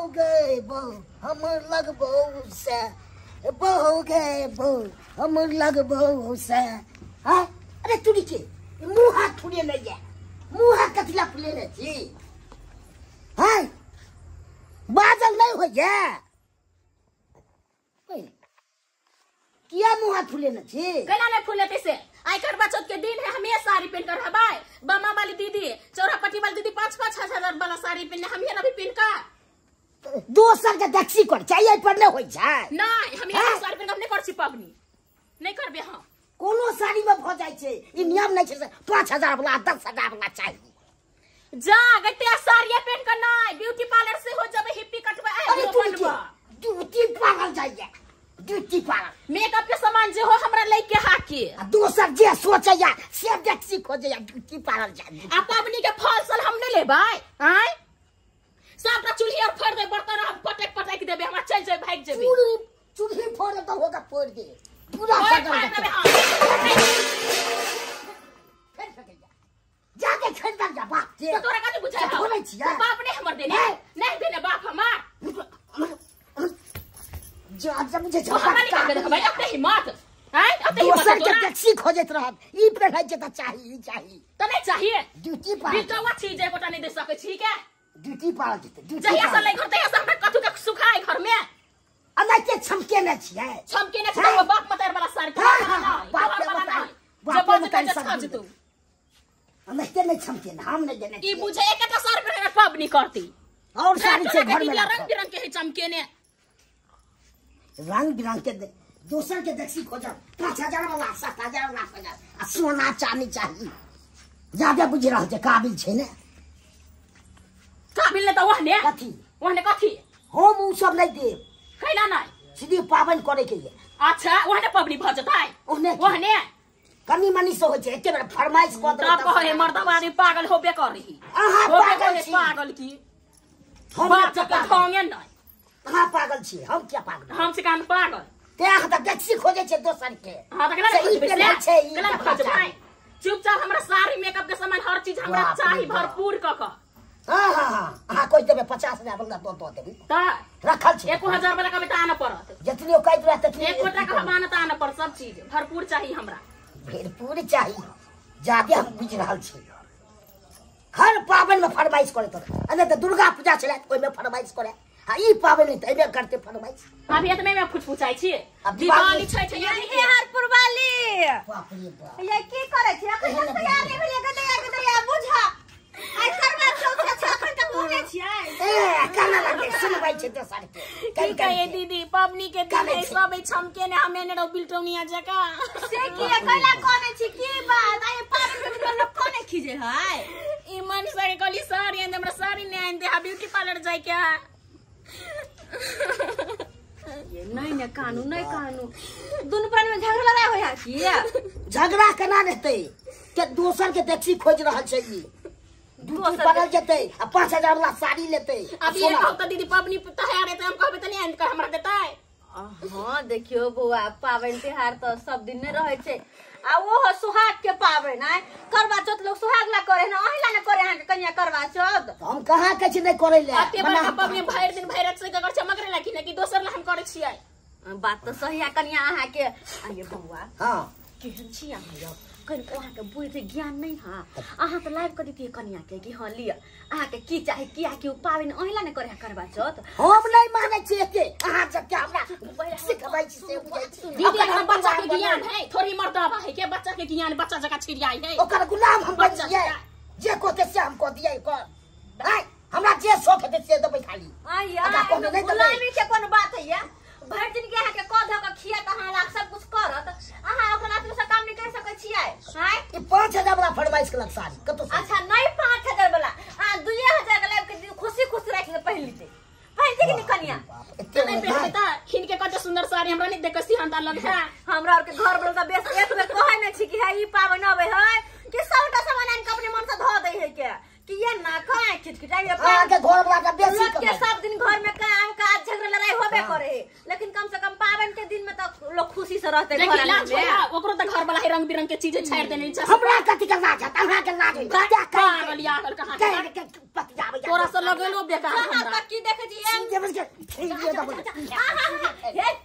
गए बहु हमर लगबौ से, बहु गए बहु हमर लगबौ से। हाँ अरे तुरी के मुँह हाथ फुले नहीं है, मुँह हाथ कथिला फुले नहीं छी। हाँ बाजल नहीं हो जा किया मुँह हाथ फुले नहीं छी? केना नहीं फुले से? आई करवा चौथ के दिन है, हमें साड़ी पहन कर हबाय। बमा वाली दीदी चौरापट्टी वाली दीदी 5-5 हजार वाला साड़ी पहनने, हम अभी पहन का दोसर के देखसी कर चाहिए पर नहीं होई छै। नहीं हम ये साड़ी पहन के नहीं कर छी पबनी, नहीं करबे। हां कोनो साड़ी में भ जाय छै, ई नियम नहीं छै 5000 वाला 10000 वाला चाहिए। जा गते साड़ी पहन के नहीं ब्यूटी पार्लर से हो जबे हिप्पी कटवा अरे तू ब्यूटी पार्लर जाइए, ब्यूटी पार्लर मेकअप के सामान जे हो हमरा ले के हाके आ दोसर जे सोचैया से देखसी खोजैया ब्यूटी पार्लर जाइए। आ पबनी के फल सल हम नहीं लेबै। आय सबटा चूल्ही और फोड़ दे, बर्तन हम पटक पटक देबे, हमरा चल जाए भाग जेबे। चूल्ही फोड़ तो होगा फोड़ दे पूरा पकड़ दे। फिर सकैया जाके खरीद जा बाप के। तो तोरा कथि बुझाय थोड़े छिया बाप नहीं हमर देने, नहीं देने बाप हमार। जा जा मुझे झपका दे भाई अपने हिम्मत। आय अपने हिम्मत दोसर के टैक्सी खोजत रहत, ई पेढ़ै छै त चाही ई चाही त नहीं चाहिए। ड्यूटी पार्लर बिटवा चीज एकोटा नहीं दे सकै छी के ड्यूटी पार्लर जेतै। जहिया से लै घर तहिया से हमरा कथु के सुखाय घर में अना के छमके न छियै, छमके न छियै बाप मतार वाला साड़ी। हां बाप के मतार, बाप के मतार सब जेतौ अना के नहीं छमके न, हम नहीं देने। ई बुझे एकटा साड़ी पहिरने पबनी करती और साड़ी छै घर में रंग बिरंग के है चमके ने, रंग बिरंग के दोसर के देखसी खोजब 5000 वाला 7000 वाला 8000 आ सोना चांदी चाहिए। ज्यादा बुझि रहल छै काबिल छै ने, काबिल ने त ओहने कथी ओहने कथी हम उ सब नहीं देब। कैला नहीं सीधे पाबनि करे के ये। अच्छा ओहने पबनी भ जतै ओहने ओहने कनी मनी से होय छै, एके बेर फरमाइश क देबै त कहे मर्दवानी पागल होबे करही। अहाँ पागल छी, पागल की हम के ढोंगे नहीं। अहाँ पागल छी, हम क्या पागल? हम से कान पागल ते अहाँ त देखसी खोजे छै दोसर के। हां त केना खोजबै से, केना खोजबै? चुपचाप हमरा साड़ी मेकअप के सामान हर चीज हमरा चाही भरपूर क क। हां हां हां अहाँ कहि देबै 50000 वाला दऽ दऽ देबै त रखल छै। 1000 वाला कभी त आना पड़त, जतनी कहि देबै ततनी एकोटा के हम आना त आना पड़त, सब चीज भरपूर चाही हमरा, भरपूर चाही। जादे हम बुझि रहल छी हर पाबनि में फरमाइश करैत रहत, आ नहि त दुर्गा पूजा छलै ओहिमे फरमाइश करे, आ ई पाबनि त एबे करते फरमाइश। अभी एतने में फुचफुचाइ छी दिवाली छै छै ये हरपुरवाली। बाप रे बाप ये की करै छी? अखन तक तैयार नहीं भेलै के तैयार के तैयार बुझा। आई करवा चौथ छै अखन तक बुझै छियै। ए काना लागे सुनबै छै दोसर के। की कहे दीदी पबनी के दिन है सब छमके ने हमे ने बिलटौनिया जका से की कैला कोने छी की बात? आई पाबनि के लोग कोने खीजे है? ई मनीषा के कहली साड़ी आन दे, हमरा साड़ी नहीं आन दे, हा ब्यूटी पार्लर जाय के है। ये नहीं ने कानू नहीं कानू दुनु प्राणी में झगड़ा लड़ाई होय है की? झगड़ा केना हेतै के दोसर के देखसी खोज रहल छै ई। ड्यूटी पार्लर जेतै आ 5000 वाला साड़ी लेतै। अब ये कहू त दीदी पबनी तैयार हेतै, हम कहबै त नहीं आन के हमरा देतै। हां देखियो बौआ पाबनि तिहार त सब दिन नै रहै छै, आ वो सुहाग के पाबनि आय करवा चौथ लोग सुहाग ला करे न अहिला न करे अहाँ के कन्या करवा चौथ। हम कहाँ कहै छी नहीं करे ले, अते बड़का पबनी भरि दिन भरि रात से कर चमक रे कि न कि दोसर ला हम करै छियै। बात त सही है कन्या अहाँ के। आये बौआ हां केहन छी अहाँ यौ? कनिको अहाँ के बुद्धि ज्ञान नहीं हां, अहाँ त लाइव कर दितियै कन्या के कि हां लिअ अहाँ के की चाही, किया कि उ पाबनि अहिला न करे करवा चौथ। हम नहीं मानै छी एते अहाँ सब के हमरा सिखबै छी से बुझै छी। दीदी हम बच्चा के ज्ञान है थोड़ी मर्दावा है के बच्चा के ज्ञान बच्चा जका छिड़ियाई है, ओकर गुलाम हम बन जियै, जे कहते से हम कह दियै कर। आय हमरा जे शौक हेतै से देबै खाली। आय गुलामी के कोन बात है? या भरि दिन के अहाँ के कह धऽ के खिया त अहाँ लाग सब कुछ करत, अहाँ ओकरा हाथ से काम नहीं कर सकै छियै। आय ई 5000 वाला फरमाइश केलक साड़ी कतौ से? अच्छा नहीं 5000 वाला आ 2000 के लाइब के खुशी खुशी राखि के पहिन लीते, पहिन के नि कन्या नहीं पहिनते त हिनके कते सुंदर साड़ी हमरा नहीं देख सिहानता लग है। हमरा और के घर वाला त बेस एक बेर कहै नै छी कि है ई पाबनि अबै है कि सबटा सामान आनि के अपने मन से धऽ दै है के कि ये ना कहाँ खिटखिटाई अहाँ के घर वाला के बेसी लोग के सब दिन घर में काम काज झगड़ा लड़ाई होबे करे है, लेकिन कम से कम पाबनि के दिन में तो लोग खुशी से रहते घर में। ओकरो त घर वाला है रंग बिरंग के चीज छाड़ देने छै। हमरा कथि के लाज हत? हमरा के लाज होई पागल यागल कहां के पतियाबै? तोरा से लगेलो बेकार हमरा की देखे छी एम हे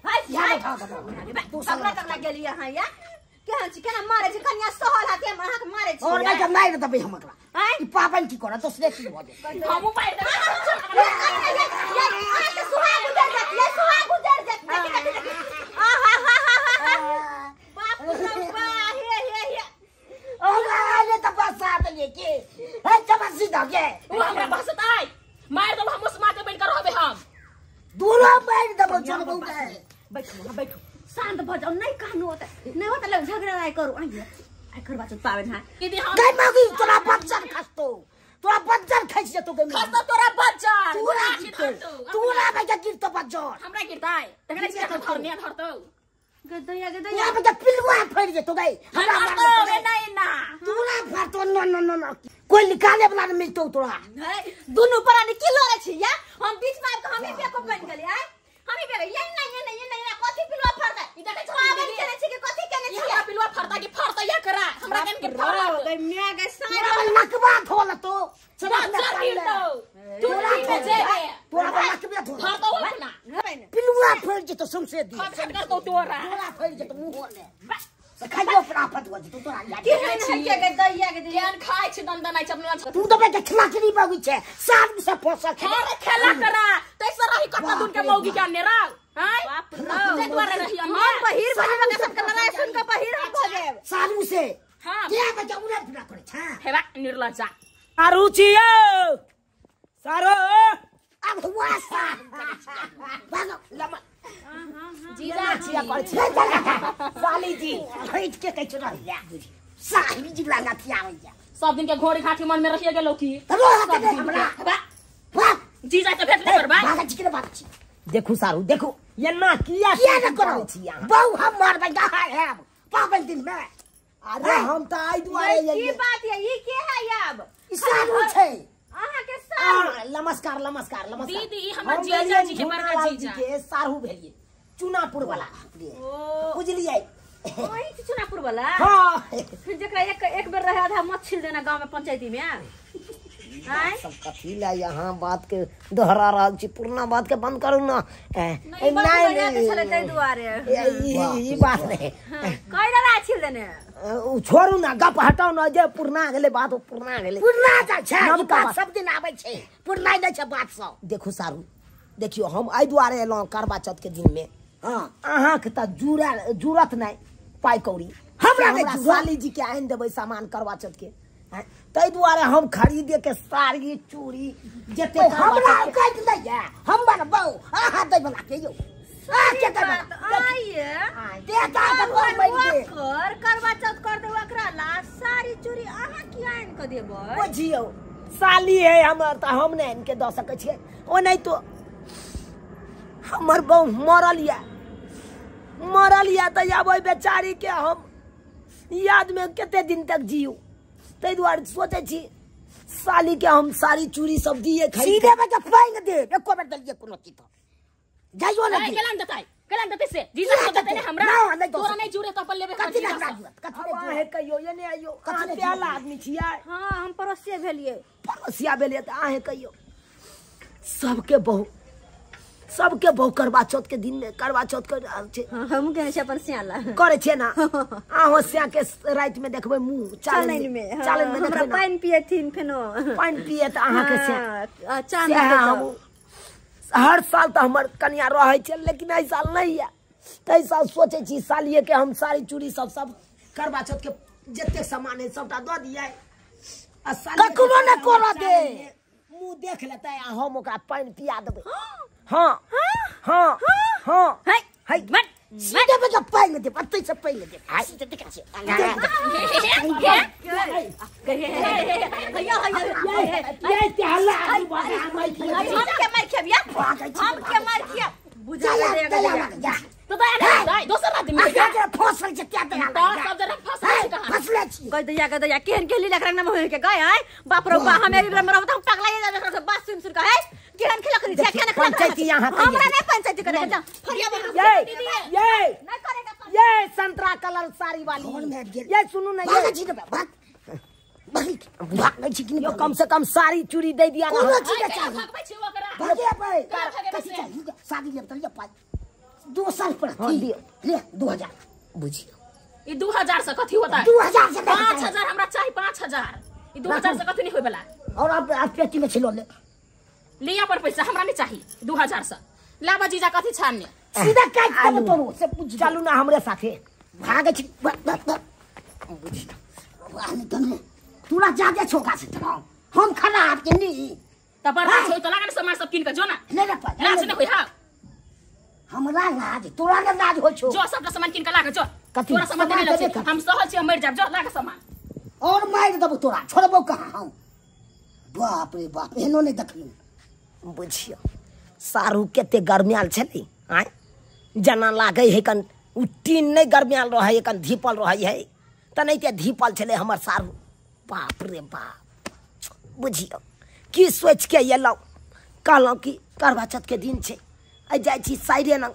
हाय तगड़ा तगड़ा गेली अहाँ या केहन छी केना मारे छी कनिया सहल हाथे हम अहाँके मारे छी और नहीं मारि देबै हम एकरा ई पाबनि की करत दोसरे की भऽ जेतै हमहूँ मारि देबै अहाँके सुहाग उजर जात ये सुहाग उजर जात देखी देखी देखी आ हा हा हा हा बाप रे बा हे हे हे ओ ले त बसा देलियै के हे चमसी दगे उ हमरा बसतै मारि देब हम माते बनि के रहबै हम दूरो मारि देबौ चलबौ के बैठू अहाँ बैठू शांत भऽ जाउ नहीं कहनु होता नहीं होता लग झगड़ा नहीं करू आइए आई करवा चौथ पाबनि है दीदी हम गै मौगी तोरा बच्चन खसतो तोरा बच्चन खसि जेतो गै खसतो तोरा बच्चन तोरा तोरा भैया गिरतो बच्चन हमरा गिरतै तखने छी धरने धरतौ गदैया गदैया तोरा भैया पिलुआ फड़ि जेतो गै हमरा मारतो नहीं ना तोरा फड़तो न न न न कोई निकाले वाला नहीं मिलतो तोरा दुनू प्राणी की लड़ै छी या हम बीच में आबि के हमही बेवकूफ बनि गेलियै आइ हमही बेवकूफ ये नहीं ये नहीं ये नहीं कथी पिलुआ फड़तै ई देखै छी पाबनि केने छी कि कथी केने ई छी हमरा पिलुआ फड़ता कि फड़तै एकरा हमरा केन के फड़त गै my गै साँय तोरा नकबा धोल तो बच्चन गिरतौ तोरा में जेबे तोरा नकबे धोल फड़तौ अपना पिलुआ फड़ि जेतो सौंसे दी खट खट करतौ तोरा तोरा फड़ि जेतो मुँह ले खाइयो पर आफत हो जेतो तोरा केहन है के गै दैया के दैया केहन खाइ छी दनदनाइ छै अपना तू तो बेटा खिलाखिली बाबू छै साल से फसल अरे खेला करा तैसे रही कत्ता दुन के मौगी के अन्ने राव हैं बाप ते दुआरे रही अन्ने हम बहिर भइल के सबके लड़ाई सुन के बहिर हम भऽ जाएब सालू से हां के बच्चा उड़ा पूरा करे छा हेबा निर्लज्जा सारू छियो सारो अब हुआ सा भागो लमा जीजा छिया करे छी साली जी हट के कहै छौ रहिया साली जी लगा थिया आबैया सब दिन के घोड़ी घाटी मन में रहिए गेलो की रो हाथ दे हमरा हेबा भाग जीजा के भेट नहीं करबा भाग छी के भाग छी देखू सारू देखू एना किया किया न करो छी अहाँ बहु हम मारबै दहा है पाबनि दिन में अरे हम त आई दुआरे की बात है ई के है अब ई सालू छै अहाँ के सारू नमस्कार नमस्कार नमस्कार दीदी ई हमर जीजा जी के बड़का जीजा के सारू भेलिए चुनापुर वाला बुझलियै वही छी चुनापुर वाला हां जेकरा एक एक बेर रहे आधा मत छिल देना गांव में पंचायती में आय सब कथी ला यहाँ बात के दोहरा रहल छी पुरना बात के बंद करू ना नहीं नहीं छलै तै दुआरे ई बात नहीं कहि लड़ा छिल देने उ छोड़ू ना गप हटाउ ना जे पुरना गेलै बात ओ पुरना गेलै पुरना जाइ छै ई नवका बात बात। सब दिन आबै छै पुरना नहि छै बात सब देखू सारू देखियो हम एहि दुआरे एलहुँ करवा चौथ के दिन में हां अहाँके तऽ जुड़ा जुड़त नहि पाइ कौड़ी हमरा नहि जुड़त। साली जी के आनि देबै सामान करवा चौथ के ताहि दुआरे हम खरीदे के साड़ी चूड़ी जते हमरा औकात नहि है हमर बहु अहाँ दै बला के यौ अहाँ के दै बला आइए दे दा तऽ बहु बनि दे कर करवा चौथ कर देब ओकरा ला साड़ी चूड़ी अहाँ किया आनि कऽ देबै बुझियौ साली है हमर तऽ हम नहि आनि के दऽ सकै छियै ओ नहि तो हमर बहु मरल यऽ मरल यऽ तऽ आब ओहि बेचारी के हम याद में कते दिन तक जियू ताहि दुआरे सोचै छी साली के हम साड़ी चूड़ी सब दिए खरीद सीधे बच्चा पानि दे एको बेर देलियै कोनो चीज तऽ जाइयो नहीं ने केलान देतै केलान देतै से जीजा के देतै ने हमरा ना, नहीं दो तोरा नहीं जुड़े तो अपन लेबे कथी नहि हमरा जुड़त कथी अब नहि अहें जुड़त कहियो ये नहि आइयो कथी अहाँ नहि प्याला जुड़त? आदमी छियै हाँ हम पड़ोसिए भेलियै पड़ोसिया भेलियै तऽ अहें कहियो सबके बहु करवा चौथ के दिन में करवा चौथ कर रहल छै हाँ हमहूँ केने छी अपन सियाला करै छियै ना अहाँ सिया के राति में देखबै मुँह चालनि में हाँ, चालनि में हमरा देखबै ना पानि पियथिन फेनो पानि पिए तऽ अहाँके सिया हाँ, चाँद सएह हेतै तऽ। हमहूँ हर साल तऽ हमर कनिया रहै छै लेकिन एहि साल नहि यऽ ताहि साल सोचै छी सालिए के हम साड़ी चूड़ी सब सब करवा चौथ के जतेक सामान है सबटा दऽ दियै आ सालिए के ककरो नहि करऽ दे। मुँह देख लेतै आ हम ओकरा पानि पिया देबै हाँ हाँ हाँ है है मत सीधे बच्चा पानि दे पत्ते से पानि दे सीधे देखै छियै हैया हैया ये ते हल्ला आदमी बड़ा माइ हम के मार खेबिया हम के मार खिया बुझा जा दे दया लग जा तो दया नहीं दाई दोसर आदमी आ जा फसल छै क्या दया तो लग जा सब जरा फसल छै कहाँ फसले छी गई दैया गई दैया केहन केहन लीला करना होय के गए आय बाप रे बा हम एक बेर मरब त हम पगला जा जा बात सुन सुन के है केहन खेला करी छै केहन खेला पंचायती यहाँ कहिए। हमरा नहीं पंचायती करे जा फरिया ये ये नहीं करेगा ये संतरा कलर साड़ी वाली कौन भेट गेल? ये सुनू ना भाग ये छी ने भाग भागै छी कि यो कम से कम साड़ी चूड़ी दे दिया ना। कोनो चीज चाही भागे पे कथी चाही? साड़ी लेब त ले पाई 2 साल पर ले 2000 बुझियो। ई 2000 से कथी होता है? 2000 से 5000 हमरा चाही 5000। ई 2000 से कथी नहीं होय वाला। और अब पेटी में छिलो ले लिया पर पैसा हमरा नहीं चाहिए 2000 से। लाबा जीजा कथी छानने सीधा काट के तोरो से पूछ। चलू ना हमरे साथे भागे छी बुझियो। आने तने तोरा जादे छोका से तोरा हम खराब के नी त बर्बाद छौ त लागन सामान सब किन के जो ना ले ले पाई लाज न होय। हां हमरा लाज तोरा ने लाज होय छौ। जो सबटा सामान किन के लागे जो तोरा सामान देने लग हम सहल छी हम मर जाब जो लागे सामान और मार देबो तोरा छोड़बो कहां हम। बाप रे बाप एहनो नहीं देखलु। बुझियो सारू केते गर्मियाल छलै आय जना लागै है कन उ टीन नहीं गर्मियाल रहै है कन धीपल रहै है त नहीं ते धीपल छलै हमर सारू। बाप रे बाप बुझियो की सोच के एलहुँ कहलहुँ कि करवा चौथ के दिन छै आइ जाइ छी साइरे नंग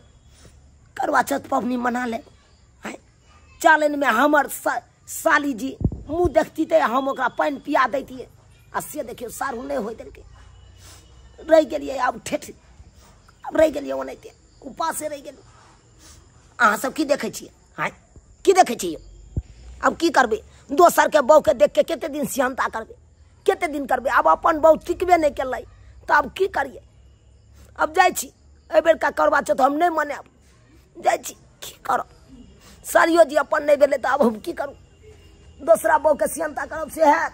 करवा चौथ पबनी मना लेब। आय चालनि में हमर साली जी मुँह देखती तऽ हम ओकरा पानि पिया दैतियै आ से देखियौ सारू नहि होइ देलकै। रहि गेलियै आब ठेठ आब रहि गेलियै ओनाहिते उपासे रहि गेलियै। अहाँ सब की देखै छियै? आँय की देखै छियै? आब की करबै दोसरके बहूके देख के कते दिन सिहनता करबै कते दिन करबै? आब अपन बहू टिकबे नहि केलै तऽ आब की करियै? आब जाइ छी एहिबेरका करवा चौथ हम नहि मनायब जाइ छी की करब? साड़ियो जी अपन नहि भेलै तऽ आब हम की करू? दोसरा बहूके सिहनता करब से हैत।